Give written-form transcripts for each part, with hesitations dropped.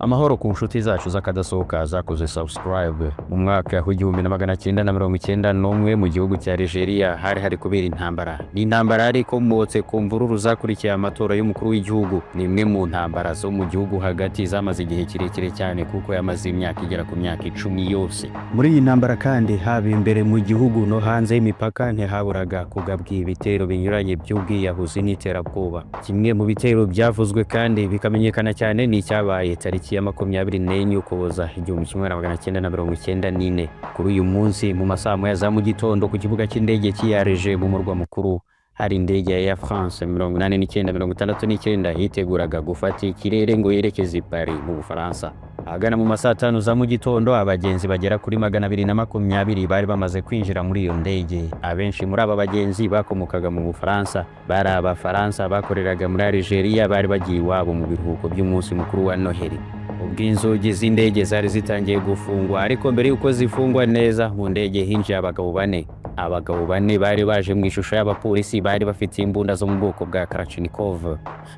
Amahoro ku nshuti zacu z'akadasohoka zakoze subscribe. Mu mwaka w'1991 mu gihugu cya Algeria hari kubera intambara. Ni intambara yari ikomotse ku mvururu zakurikiye amatora y'umukuru w'igihugu. Ni imwe mu ntambara zo mu gihugu hagati zamaze igihe kirekire cyane, kuko yamaze imyaka igera ku myaka 10 yose. Muri iyi ntambara kandi, haba imbere mu gihugu no hanze y'imipaka, ntihaburaga kugabwa ibitero binyuranye by'ubwiyahuzi n'iterabwoba. Kimwe mu bitero byavuzwe kandi bikamenyekana cyane ni icyabaye tariki ya 24 Ukuboza 1994. Kuri uyu munsi, mu masaha 1 za mu gitondo, ku kibuga cy'indege cy'i Alger mu murwa mukuru, hari indege ya Air France 8969 yiteguraga gufata ikirere ngo yerekeze i Paris mu Bufaransa. Ahagana mu masaa 5 za mu gitondo, abagenzi bagera kuri 220 bari bamaze kwinjira muri iyo ndege. Abenshi muri aba bagenzi bakomokaga mu Bufaransa, bari Abafaransa bakoreraga muri Algeria, bari bagiye iwabo mu biruhuko by'umunsi mukuru wa Noheli. Ubwo inzugi z'indege zari zitangiye gufungwa, ariko mbere y'uko zifungwa neza, mu ndege hinjiye abagabo bane. Abagabo bane bari baje mu ishusho y'abapolisi, bari bafite imbunda zo mu bwoko bwa Kalashnikov,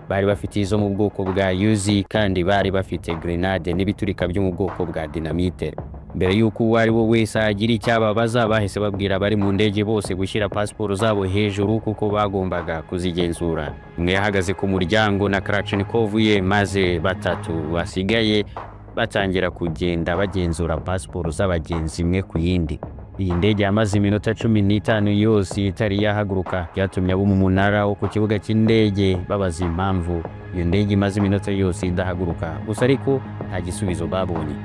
bari bafite izo mu bwoko bwa Uzi, kandi bari bafite grenade n'ibiturika byo mu bwoko bwa dynamite. Mbere y'uko uwo ari we wese agira icyo ababaza, bahise babwira abari mu ndege bose gushyira pasiporo zabo hejuru, kuko bagombaga kuzigenzura. Umwe yahagaze ku muryango na Kalashnikov ye, maze batatu basigaye batangira kugenda bagenzura pasiporo z'abagenzi imwe ku yindi. Iyi ndege yamaze iminota 15 yose itari yahaguruka. Byatumye abo mu munara wo ku kibuga cy'indege babaza impamvu iyo ndege imaze iminota yose idahaguruka gusa, ariko nta gisubizo babonye.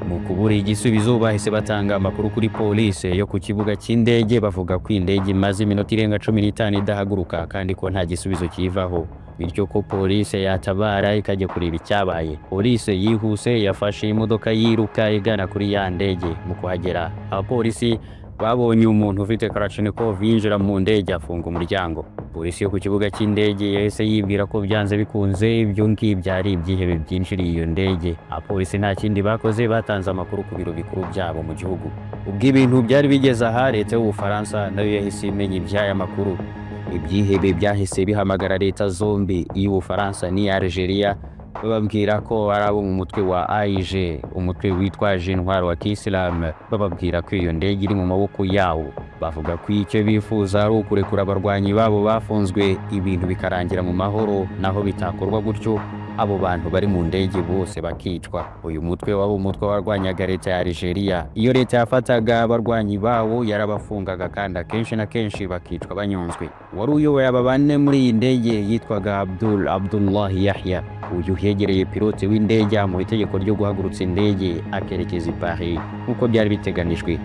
Mu kubura igisubizo, bahise batanga amakuru kuri polisi yo ku kibuga cy'indege, bavuga ko indege imaze iminota irenga 15 idahaguruka kandi ko nta gisubizo kivaho, bityo ko polisi yatabara ikajya kureba icyabaye. Polisi yihuse yafashe imodoka yiruka igana kuri ya ndege. Mu kuhagera, abapolisi babonye umuntu ufite Kalashnikov yinjira mu ndege, afunga umuryango. Polisi yo ku kibuga cy'indege yahise yibwira ko byanze bikunze ibyo ngibyo ari ibyihebe byinjiriye iyo ndege. Abapolisi nta kindi bakoze, batanze amakuru ku biro bikuru byabo mu gihugu. Ubwo ibintu byari bigeze aha, leta y'Ubufaransa nayo yahise imenya iby'aya makuru. Ibyihebe byahise bihamagara leta zombi, iy'Ubufaransa n'iya Algeria, bababwira ko ari abo mu mutwe wa AIG, umutwe witwaje intwaro wa Kisilamu. Bababwira ko iyo ndege iri mu maboko yawo, bavuga ko icyo bifuza ari ukurekura abarwanyi babo bafunzwe, ibintu bikarangira mu mahoro, naho bitakorwa gutyo abo bantu bari mu ndege bose bakicwa. Uyu mutwe wari umutwe warwanyaga leta ya Algeria. Iyo leta yafataga abarwanyi bawo, yarabafungaga, kandi akenshi na kenshi bakicwa banyonzwe. Wari uyoboye aba bane muri iyi ndege yitwaga Abdul Abdullah Yahya. Uyu yegereye pilote w'indege, amuha itegeko ryo guhagurutsa indege akerekeza i Paris nk'uko byari biteganijwe,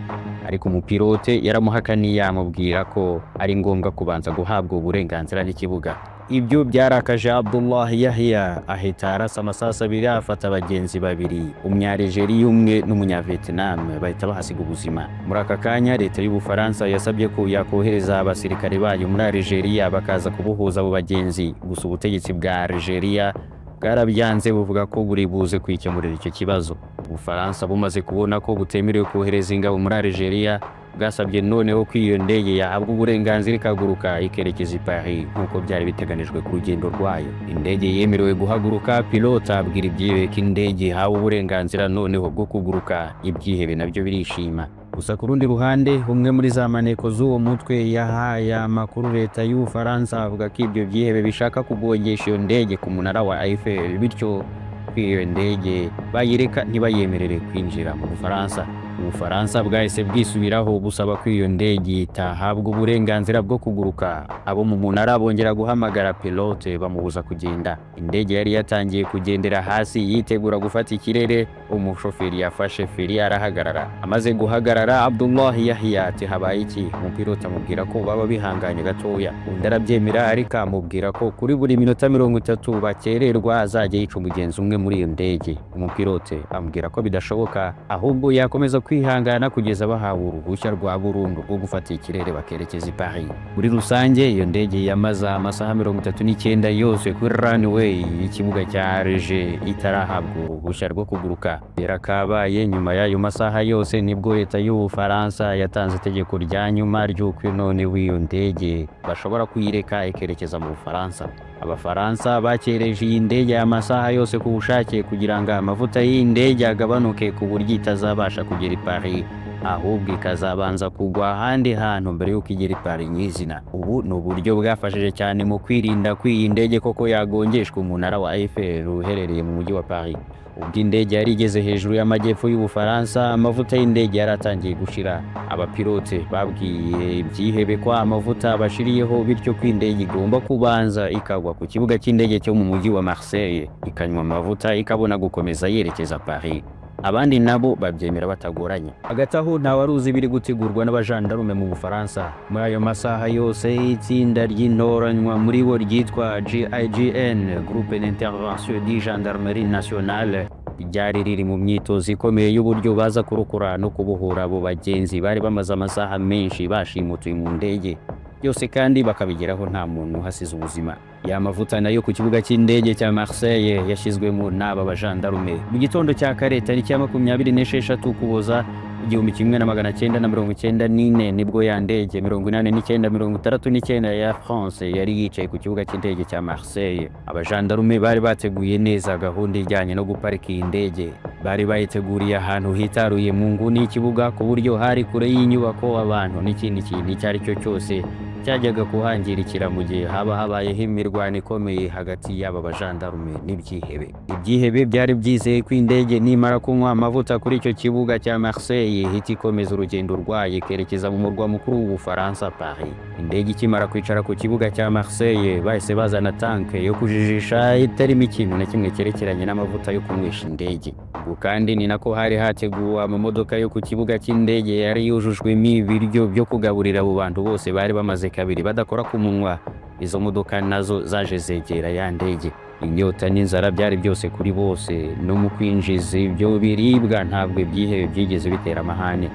ariko umupilote yaramuhakaniye, amubwira ko ari ngombwa kubanza guhabwa uburenganzira n'ikibuga. Ibyo byarakaje Abdullah Yahya, ahita arasa amasasu abiri, afata abagenzi babiri, Umunyalgeria umwe n'Umunyavietnam, bahita bahasiga ubuzima. Muri aka kanya, leta y'Ubufaransa yasabye ko yakohereza abasirikare bayo muri Algeria bakaza kubohoza abo bagenzi. Gusa ubutegetsi bwa Algeria bwarabyanze, buvuga ko buri buze kwikemurira icyo kibazo. Ubufaransa bumaze kubona ko butemerewe kohereza ingabo muri Algeria, bwasabye noneho ko iyo ndege yahabwa uburenganzira ikaguruka ikerekeza i Paris nk'uko byari biteganijwe ku rugendo rwayo. Indege yemerewe guhaguruka, pilote abwira ibyihebe ko indege ihawe uburenganzira noneho bwo kuguruka. Ibyihebe nabyo birishima. Gusa ku rundi ruhande, umwe muri za maneko z'uwo mutwe yahaye amakuru leta y'Ubufaransa, avuga ko ibyo byihebe bishaka kugongesha iyo ndege ku munara wa Eiffel, bityo ko iyo ndege bayireka ntibayemerere kwinjira mu Bufaransa. Ubufaransa bwahise bwisubiraho, busaba ko iyo ndege itahabwa uburenganzira bwo kuguruka. Abo mu munara bongera guhamagara pilote, bamubuza kugenda. Indege yari yatangiye kugendera hasi yitegura gufata ikirere. Umushoferi yafashe feri arahagarara. Amaze guhagarara, Abdullah Yahya ati: "Habaye iki?" Umupilote amubwira ko baba bihanganye gatoya. Undi arabyemera, ariko amubwira ko kuri buri minota 30 bakererwa azajya yica umugenzi umwe muri iyo ndege. Umupilote amubwira ko bidashoboka, ahubwo yakomeza kwihangana kugeza bahawe uruhushya rwa burundu rwo gufata ikirere bakerekeza i Paris. Muri rusange, iyo ndege yamaze amasaha 39 yose kuri runway y'ikibuga cya Alger itarahabwa uruhushya rwo kuguruka. Birakabaye, nyuma y'ayo masaha yose nibwo leta y'Ubufaransa yatanze itegeko rya nyuma ry'uko none w'iyo ndege bashobora kuyireka ikerekeza mu Bufaransa. Abafaransa bakereje iyi ndege aya masaha yose ku bushake kugira ngo amavuta y'iyi ndege agabanuke, ku buryo itazabasha kugera i Paris, ahubwo ikazabanza kugwa ahandi hantu mbere y'uko igera i Paris nyirizina. Ubu ni uburyo bwafashije cyane mu kwirinda ko iyi ndege koko yagongeshwa umunara wa Eiffel uherereye mu mujyi wa Paris. Ubwo indege yari igeze hejuru y'amajyepfo y'Ubufaransa, amavuta y'indege yari atangiye gushira. Abapilote babwiye ibyihebe ko amavuta bashiriyeho, bityo ko indege igomba kubanza ikagwa ku kibuga cy'indege cyo mu mujyi wa Marseille, ikanywa amavuta, ikabona gukomeza yerekeza Paris. Abandi nabo babyemera batagoranye. Hagati aho, nta wari uzi ibiri gutegurwa n'abajandarume mu Bufaransa. Muri ayo masaha yose, itsinda ry'intoranywa muri bo ryitwa GIGN, Groupe d'Intervention de Gendarmerie Nationale, ryari riri mu myitozo ikomeye y'uburyo baza kurokora no kubohora abo bagenzi bari bamaze amasaha menshi bashimutiwe mu ndege byose, kandi bakabigeraho nta muntu uhasize ubuzima. Ya mavuta nayo ku kibuga cy'indege cya Marseille yashyizwemo n'aba bajandarume. Mu gitondo cya kare, tariki ya 26 Ukuboza 1994, nibwo ya ndege 8969 ya France yari yicaye ku kibuga cy'indege cya Marseille. Abajandarume bari bateguye neza gahunda ijyanye no guparika iyi ndege. Bari bayiteguriye ahantu hitaruye mu nguni y'ikibuga, ku buryo hari kure y'inyubako, abantu n'ikindi kintu icyo ari cyo cyose cyajyaga kuhangirikira mu gihe haba habayeho imirwano ikomeye hagati y'aba bajandarume n'ibyihebe. Ibyihebe byari byizeye ko indege nimara kunywa amavuta kuri icyo kibuga cya Marseille, ihita ikomeza urugendo rwayo ikerekeza mu murwa mukuru w'Ubufaransa, Paris. Indege ikimara kwicara ku kibuga cya Marseille, bahise bazana tanke yo kujijisha itarimo ikintu na kimwe cyerekeranye n'amavuta yo kunywesha indege. Ubwo kandi ni nako hari hateguwe amamodoka yo ku kibuga cy'indege yari yujujwemo ibiryo byo kugaburira abo bantu bose bari bamaze kabiri badakora ku munwa. Izo modoka nazo zaje zegera ya ndege. Inyota n'inzara byari byose kuri bose. No mu kwinjiza ibyo biribwa, ntabwo ibyihebe byigeze bitera amahane.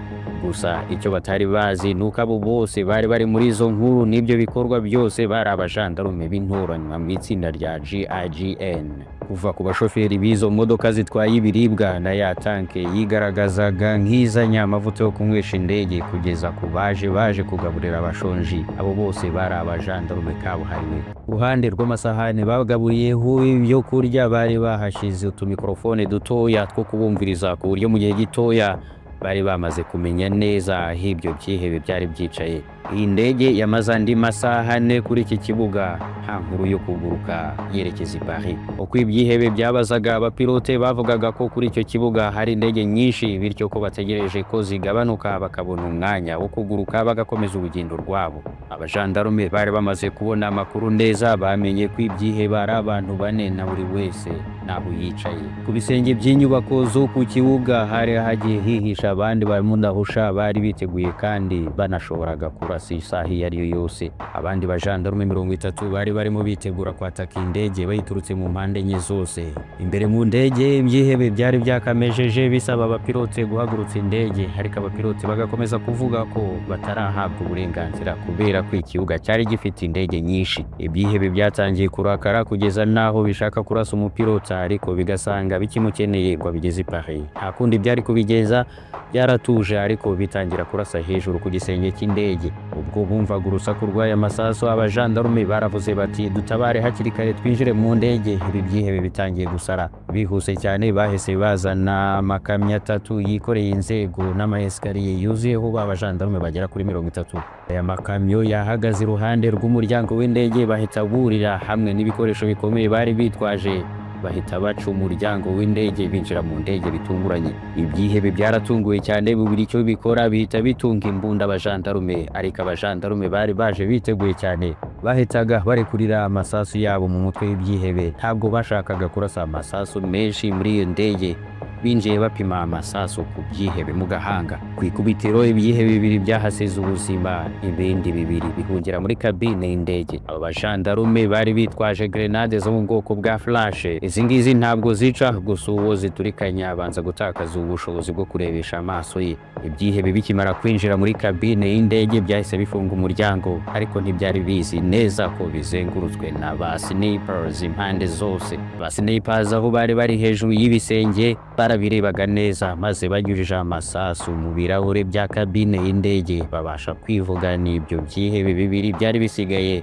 Gusa icyo batari bazi ni uko abo bose bari bari muri izo nkuru n'ibyo bikorwa byose bari abajandarume b'intoranywa mu itsinda rya GIGN. Kuva ku bashoferi b'izo modoka zitwaye ibiribwa na ya tanke yigaragazaga nk'izanye amavuta yo kunywesha indege, kugeza ku baje baje kugaburira abashonji, abo bose bari abajandarume kabuhariwe. Ku ruhande rw'amasahani bagaburiyeho ibyo kurya, bari bahashize utumikorofone dutoya two kubumviriza, ku buryo mu gihe gitoya bari bamaze kumenya neza aho ibyo byihebe byari byicaye. Iyi ndege yamaze andi masaha 4 kuri iki kibuga, nta nkuru yo kuguruka yerekeza i Paris. Uko ibyihebe byabazaga abapilote, bavugaga ko kuri icyo kibuga hari indege nyinshi, bityo ko bategereje ko zigabanuka bakabona umwanya wo kuguruka bagakomeza urugendo rwabo. Abajandarume bari bamaze kubona amakuru neza, bamenye ko ibyihebe ari abantu bane na buri wese naho yicaye. Ku bisenge by'inyubako zo ku kibuga hari hagiye hihisha abandi bamudahusha bari biteguye kandi banashoboraga kurasa isaha iyo ari yo yose. Abandi bajandarume 30 bari barimo bitegura kwataka indege bayiturutse mu mpande enye zose. Imbere mu ndege, ibyihebe byari byakamejeje bisaba abapilote guhagurutsa indege, ariko abapilote bagakomeza kuvuga ko batarahabwa uburenganzira kubera ko ikibuga cyari gifite indege nyinshi. Ibyihebe byatangiye kurakara kugeza n'aho bishaka kurasa umupilota, ariko bigasanga bikimukeneye ngo abigeze i Paris. Nta kundi byari kubigeza, byaratuje, ariko bitangira kurasa hejuru ku gisenge cy'indege. Ubwo bumvaga urusaku rw'aya masasu, abajandarume baravuze bati: "Dutabare hakiri kare, twinjire mu ndege, ibi byihebe bitangiye gusara." Bihuse cyane, bahise bazana amakamyo atatu yikoreye inzego n'amayesikariye yuzuyeho ba bajandarume bagera kuri 30. Aya makamyo yahagaze iruhande rw'umuryango w'indege, bahita burira hamwe n'ibikoresho bikomeye bari bitwaje, bahita baca umuryango w'indege, binjira mu ndege bitunguranye. Ibyihebe byaratunguwe cyane, bubura icyo bikora, bihita bitunga imbunda abajandarume. Ariko abajandarume bari baje biteguye cyane, bahitaga barekurira amasasu yabo mu mutwe w'ibyihebe. Ntabwo bashakaga kurasa amasasu menshi muri iyo ndege, binjiye bapima amasasu ku byihebe mu gahanga. Ku ikubitiro, ibyihebe bibiri byahasize ubuzima, ibindi bibiri bihungira muri kabine y'indege. Abo bajandarume bari bitwaje grenade zo mu bwoko bwa flash. Izi ngizi ntabwo zica gusa, uwo ziturikanya abanza gutakaza ubushobozi bwo kurebesha amaso ye. Ibyihebe bikimara kwinjira muri kabine y'indege, byahise bifunga umuryango, ariko ntibyari bizi neza ko bizengurutswe na ba snipers impande zose. Ba snipers aho bari bari hejuru y'ibisenge. Barabirebaga neza, maze banyujije amasasu mu birahure bya kabine y'indege, babasha kwivugana ibyo byihebe bibiri byari bisigaye.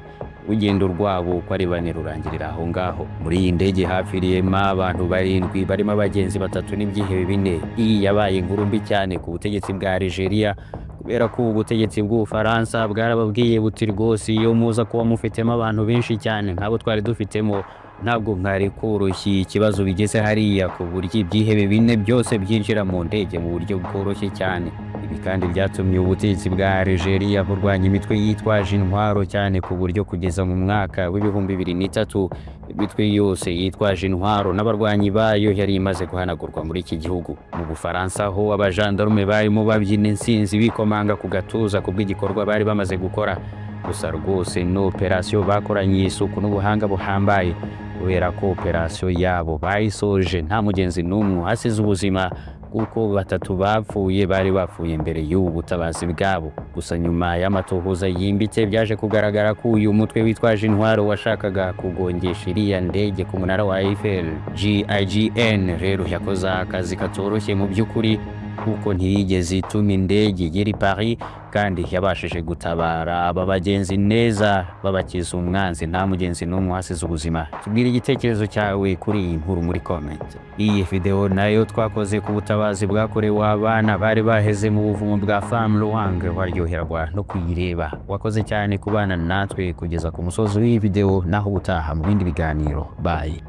Urugendo rwabo uko ari bane rurangirira aho ngaho. Muri iyi ndege hapfiriyemo abantu barindwi, barimo abagenzi batatu n'ibyihebe bine. Iyi yabaye inkuru mbi cyane ku butegetsi bwa Algeria, kubera ko ubu butegetsi bw'Ubufaransa bwarababwiye buti: "Rwose iyo muza kuba mufitemo abantu benshi cyane nk'abo twari dufitemo, ntabwo mwari koroshya ikibazo bigeze hariya, ku buryo ibyihebe bine byose byinjira mu ndege mu buryo bworoshye cyane." Ibi kandi byatumye ubutegetsi bwa Algeria burwanya imitwe yitwaje intwaro cyane, ku buryo kugeza mu mwaka wa 2003 imitwe yose yitwaje intwaro n'abarwanyi bayo yari imaze guhanagurwa muri iki gihugu. Mu Bufaransa ho, abajandarume barimo babyina intsinzi, bikomanga ku gatuza kubw'igikorwa bari bamaze gukora. Gusa rwose ni operasiyo bakoranye isuku n'ubuhanga buhambaye, kubera ko operasiyo yabo bayisoje nta mugenzi n'umwe uhasize ubuzima, kuko batatu bapfuye bari bapfuye mbere y'ubu butabazi bwabo. Gusa nyuma y'amatohoza yimbitse, byaje kugaragara ko uyu mutwe witwaje intwaro washakaga kugongesha iriya ndege ku munara wa Eiffel. GIGN rero yakoze akazi katoroshye mu by'ukuri, kuko ntiyigeze ituma indege igera i Paris, kandi yabashije gutabara aba bagenzi neza, babakiza umwanzi, nta mugenzi n'umwe uhasize ubuzima. Tubwire igitekerezo cyawe kuri iyi nkuru muri comment. Iyi video nayo twakoze ku butabazi bwakorewe abana bari baheze mu buvumo bwa Tham Luang, waryoherwa no kuyireba. Wakoze cyane kubana natwe kugeza ku musozi w'iyi video, naho ubutaha mu bindi biganiro. Bye.